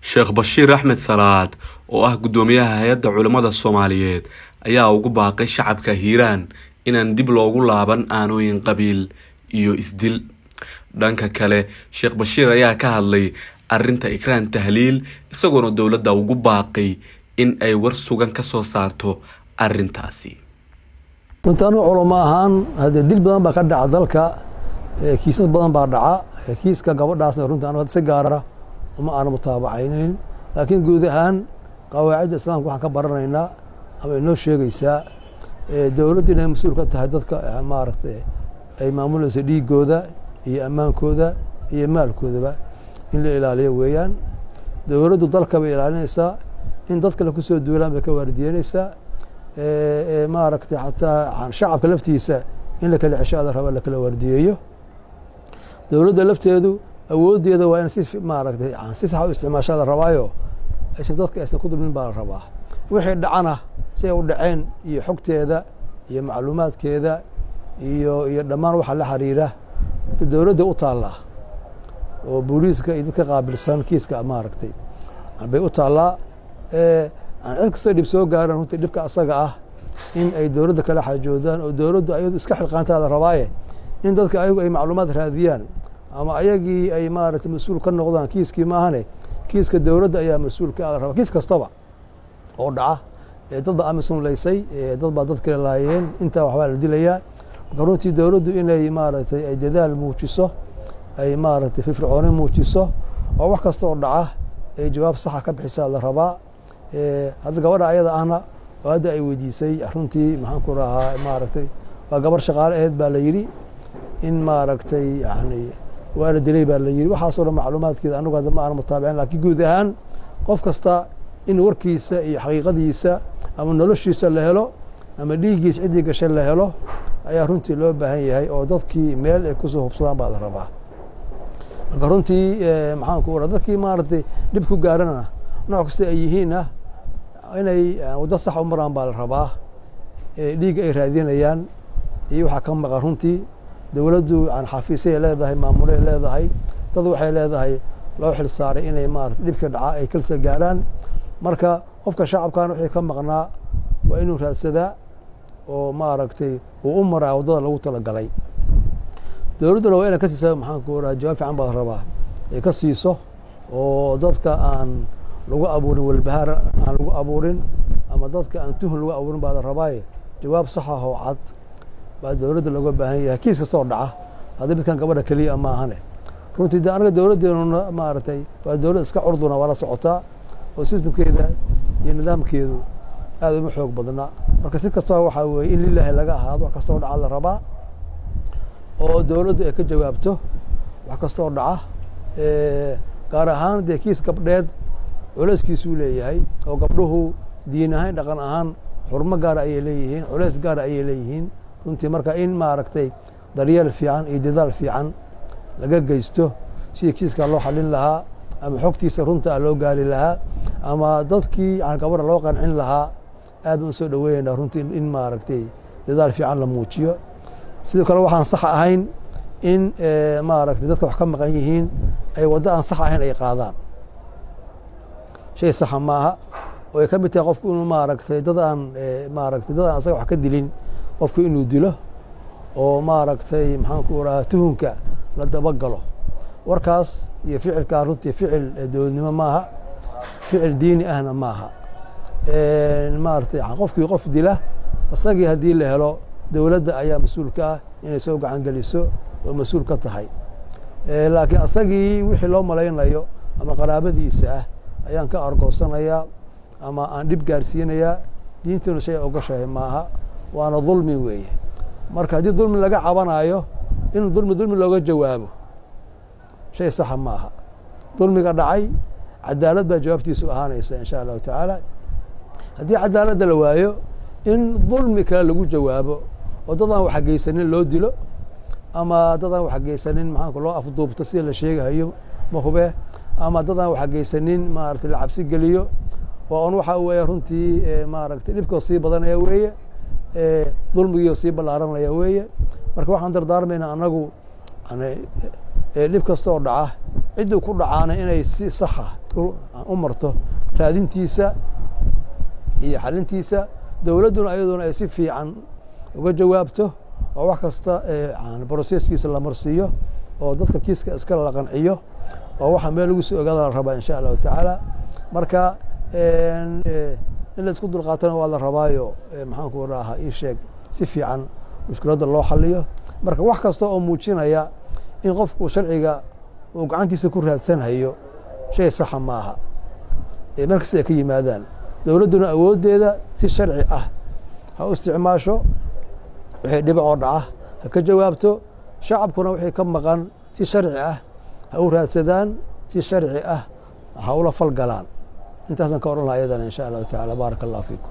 Sheekh Bashiir Axmed Salaad oo ah guddoomiyaha hay-adda culimmada Soomaaliyeed ayaa ugu baaqay shacabka Hiiraan inaan dib loogu laaban aanooyin qabiil iyo isdil. Dhanka kale, Sheekh Bashiir ayaa ka hadlay arrinta Ikraan Tahliil, isagoona dowladda ugu baaqay in ay war sugan ka soo saarto arrintaasi. Runtii anugu culamo ahaan, haddee dil badan baa ka dhaca dalka, kiisas badan baa dhaca. Kiiska gabadhaasna runtii anugu si gaara uma aana mutaabacaynin, laakiin guud ahaan qawaacidda islaamka waxaan ka baranaynaa ama inoo sheegaysaa dowladdu inay mas-uul ka tahay dadka maaragtay ay maamulayso, dhiigooda iyo ammaankooda iyo maalkoodaba in la ilaaliyo weeyaan. Dowladdu dalka bay ilaalinaysaa, in dad kale kusoo duulaan bay ka waardiyenaysaa. Maaragtay, xataa shacabka laftiisa in la kala cesho ada raba, la kala waardiyeeyo. Dowladda lafteedu awooddeeda waa in si maaragtay si sax u isticmaashaa la rabaayo, aysan dadka aysan ku dulmin baa la rabaa. Wixii dhacana si ay u dhaceen iyo xogteeda iyo macluumaadkeeda iyo dhammaan waxa la xiriira hata dowladda u taallaa, oo booliiska iyo dadka qaabilsan kiiska maaragtay bay u taallaa. Cid kastoo dhib soo gaaran, runtii dhibka asaga ah in ay dowladda kala xaajoodaan oo dowladdu ayadu iska xilqaantaa la rabaaye, in dadka ayagu ay macluumaad raadiyaan ama ayagii ay maaragtay mas-uul ka noqdaan kiiskii maahane. Kiiska dowladda ayaa mas-uul ka la rabaa. Kiis kastaba oo dhaca, dad baa AMISOM laysay, dad baa dad kale laayeen, intaa waxbaa la dilayaa. Marka runtii dowladdu inay maaragtay ay dadaal muujiso, ay maaragtay firfircooni muujiso, oo wax kasta oo dhaca ay jawaab saxa ka bixisaa la rabaa. Hadda gabadha ayada ahna oo hadda ay weydiisay, runtii maxaan ku rahaa, maaragtay waa gabar shaqaale aheyd baa la yidhi, in maaragtay yani waa la dilay baa la yidhi. Waxaasoo dhan macluumaadkeeda anagu hadda ma aana mutaabicin, laakiin guud ahaan qof kasta in warkiisa iyo xaqiiqadiisa ama noloshiisa la helo ama dhiiggiisa ciddii gashay la helo ayaa runtii loo baahan yahay, oo dadkii meel ay kusoo hubsadaan baa la rabaa. Marka runtii maxaan ku waraa, dadkii maaragtay dhib ku gaarana, nooc kasta ay yihiinna, inay waddo sax u maraan baa la rabaa. Dhiigga ay raadinayaan iyo waxaa ka maqan, runtii dowladdu yani xafiisay leedahay, maamulay leedahay, dad waxay leedahay loo xil saaray inay maarata dhibka dhaca ay kalsa gaaraan. Marka qofka shacabkana wixii ka maqnaa waa inuu raadsadaa oo maaragtay uu u maraa waddada lagu talagalay. Dowladduna waa inay ka siisaa, maxaan ku rahaa, jawaab fiican baa la rabaa ay ka siiso, oo dadka aan lagu abuurin walbahaar, aan lagu abuurin ama dadka aan tuhun lagu abuurin baa la rabaaye. Jawaab sax ah oo cad baa dowladda looga baahan yahay kiis kasta oo dhaca, haddii midkan gabadha keliya maahane. Runtii de anaga dowladdeenuna maaragtay waa dowlad iska curduna, waa la socotaa, oo systemkeeda iyo nidaamkeedu aad uma xoog badna. Marka si kastaba waxaa weeye in lilaahi laga ahaado wax kasta oo dhaca la rabaa, oo dowladdu ay ka jawaabto wax kasta oo dhaca. Gaar ahaan dee kiis gabdheed culeyskiisuu leeyahay, oo gabdhuhu diin ahaan, dhaqan ahaan xurmo gaara ayay leeyihiin, culeys gaara ayay leeyihiin runtii. Marka in maaragtay daryeel fiican iyo dadaal fiican laga geysto sidii kiiskaa loo xalin lahaa ama xogtiisa runta ah loo gaari lahaa ama dadkii gabadha loo qancin lahaa, aad baan usoo dhaweynaynaa runtii in maaragtay dadaal fiican la muujiyo. Sidoo kale waxaan sax ahayn in maaragtay dadka wax ka maqan yihiin ay waddo aan sax ahayn ay qaadaan. Shay saxa maaha, oo ay ka mid tahay qofku inuu maaragtay dad aan maaragtay dad aan asaga wax ka dilin qofku inuu dilo, oo maaragtay maxaan ku rahaa tuhunka la dabagalo. Warkaas iyo ficilkaa runtii ficil dowladnimo maaha, ficil diini ahna maaha. Maaragtay qofkii qof dila, isagii haddii la helo, dowladda ayaa mas-uul ka ah inay soo gacan geliso oo mas-uul ka tahay. Laakiin asagii wixii loo malaynayo ama qaraabadiisa ah ayaan ka argoosanayaa ama aan dhib gaarsiinayaa, diintuna shay ogoshahay maaha, waana dulmi weeye. Marka haddii dulmi laga cabanayo, in dulmi dulmi looga jawaabo shay saxa maaha. Dulmiga dhacay cadaalad baa jawaabtiisu ahaanaysa insha Allahu tacaala. Haddii cadaaladda la waayo, in dulmi kale lagu jawaabo oo dad aan waxgeysanin loo dilo ama dad aan waxgeysanin maxaanku loo afduubto sida la sheegahayo ma hube, ama dad aan waxgeysanin maaragtay la cabsi geliyo, waa un waxa weeye runtii maaragtay dhibkoo sii badanaya weeye, dulmigiio sii ballaaranaya weeye. Marka waxaan dardaarmaynaa annagu dhib kasta oo dhaca Ciddii ku dhacaana inay si saxa u marto raadintiisa iyo xalintiisa, dowladduna ayaduna ay si fiican uga jawaabto oo wax kasta process-kiisa la marsiiyo oo dadka kiiska iska la qanciyo oo waxa meel lagu soo ogaada la rabaa, insha Allahu tacaala. Marka in la isku dulqaatana waa la rabaayo, maxaan ku rahaa, ii sheeg, si fiican mushkiladda loo xaliyo. Marka wax kasta oo muujinaya in qofku sharciga uu gacantiisa ku raadsanhayo shay saxa maaha, meel kasta ay ka yimaadaan. Dowladduna awooddeeda si sharci ah ha u isticmaasho, wixii dhibacoo dhaca ha ka jawaabto, shacabkuna wixii ka maqan si sharci ah ha u raadsadaan, si sharci ah ha ula falgalaan. Intaasaan ka odhan laha iyadana, insha Allahu tacala. Baaraka Allahu fiikum.